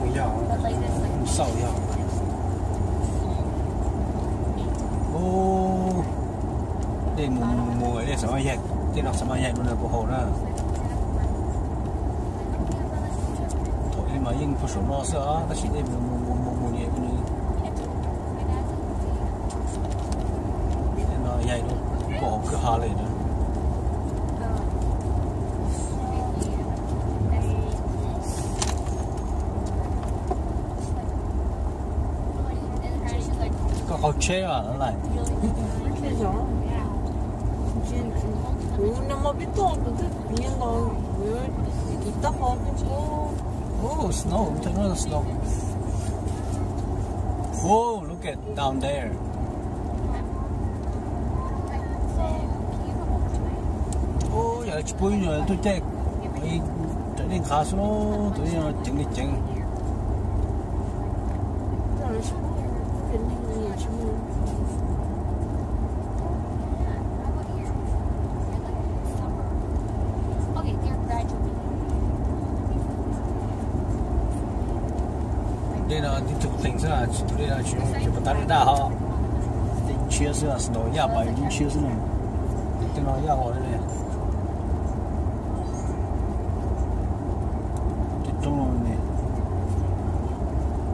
Mus yog, mus xauj yog. Dej mus mus mus, dej xav mas yaig, tej no xav mas yaig dua puas haum na. Thaum ub mas yeej puag saum no xwb os, tab sis dej mus mus mus mus mus nws no yaig dua puas haum kwj ha li na. Koj qaug tsheb lawm? Kuv nag hmo pib tuaj kuv twb nyiam nkaus, kuv tiv taub hau. Oh, snow, look at snow. Oh, look at down there. Yog tsis pub ib nyuag tuaj caij, raws dej nqha xwb, tus dej no ceev li ceev. Dej no tib tug qees xwb, tus dej no tsis, tsis pom tab daj ho. Dej ntshiab xwb, snow yaj pas ntshiab xwb na. Tej no yaj ua li. Tej roob no ne,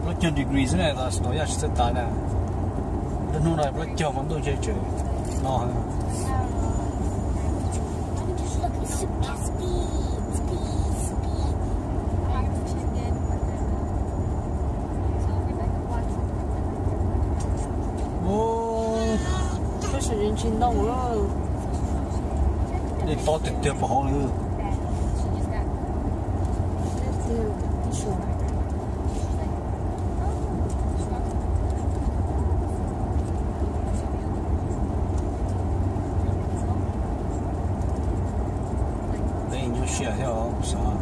plaub caug degree xwb na, snow yaj tsis txawj tas na. Nruab hnub no plaub caug mas ntuj ntshe tseem no. Dej tob tiag tiag puag hauv li. Peb nyuaj siab thiab os, kuv xav.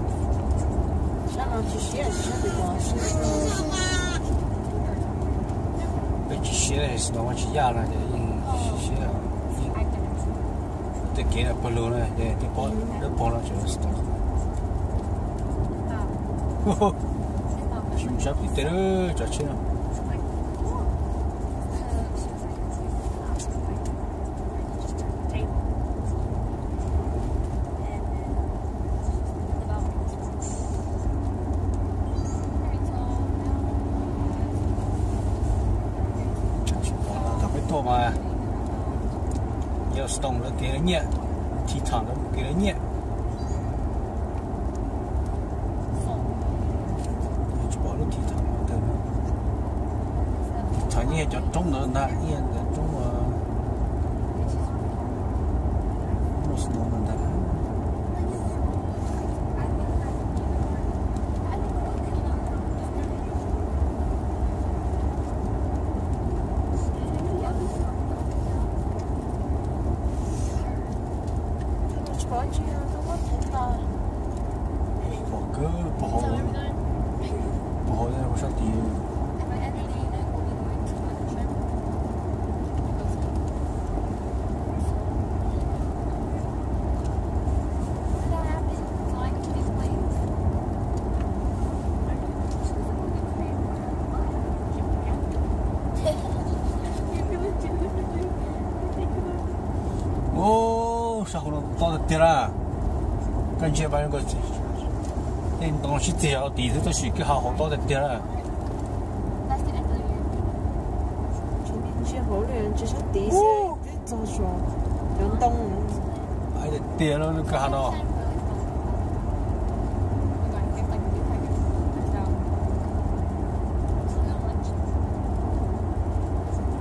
Peb tsis siab, snow tsis yaj no ces yeej siab. Tej kev no pawg lug na, tej pog, tej pog no tseem snow. Tsis mus sab pim tej lawm, tso tsheb no. Thaum peb tuaj mas yog Stone lawv kev lawv nyiaj, Teton lawv mus kev lawv nyiaj. Tsis pom lub Teton tawm. Teton yeej yog cov roob ntawd ntag, yeej yog cov roob muaj snow ntawd ntag. Pom kawg, pom hauv, pom hauv sab tid. Ub, sab hauv no tob tiag tiag na. Koj ntsia, tej ntoo sib txig zog tid xwb tab sis kwj ha hauv tob tiag tiag na. Ntsia hauv li, ntsia sab tid xwb twb txog saum cov ntoo. Hais tiag tiag lub kwj ha no.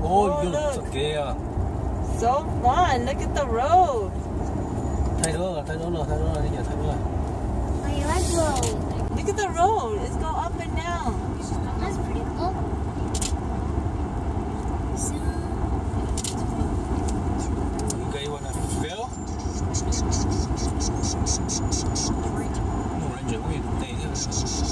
Oh, look, txoj kev. So fun. Look at the road. Thaij duab, thaij duab no, thaij duab no, thaij duab. Look at the road. It's go up and down. That's pretty cool. You guys wanna film? Muaj ranger kuj yog tus tes thiab.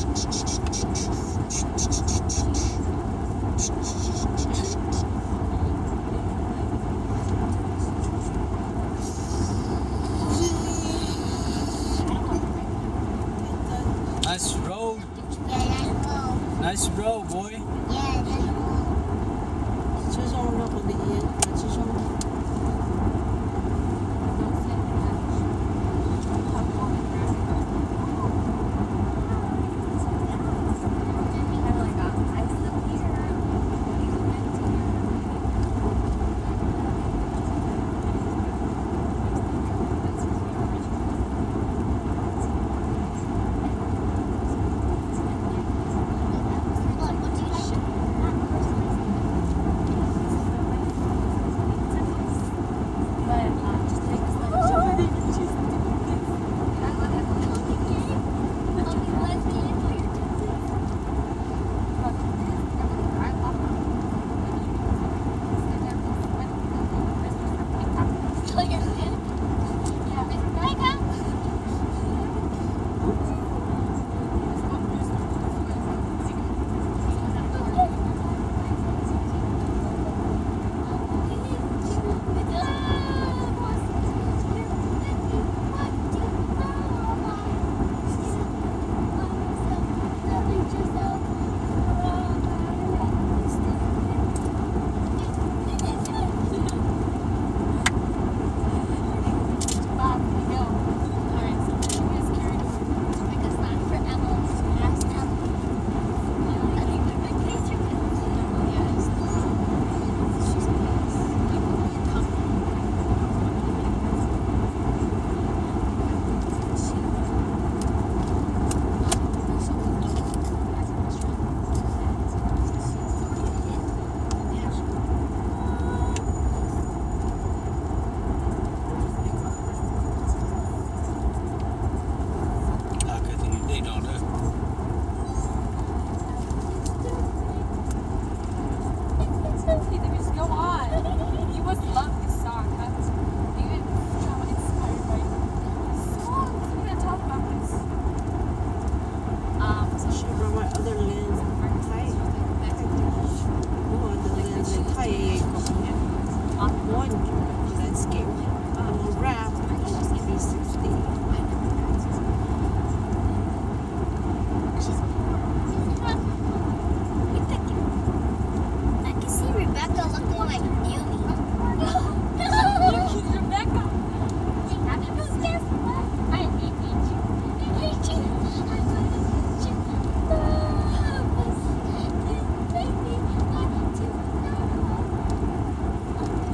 This road, boy. Yeah, that's cool. Tsis zoo no, qhov ntawd tsis zoo. He must go on. He must love this song. That's even so inspired by songs. We're gonna talk about this. Um, so she brought my other lens. Tight. Oh, the lens is tight. One, that's scary. Um, wrap, almost three sixty. I can see Rebecca looking like Yumi. Rebecca.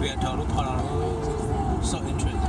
Peb dhau lub phau no, south entrance.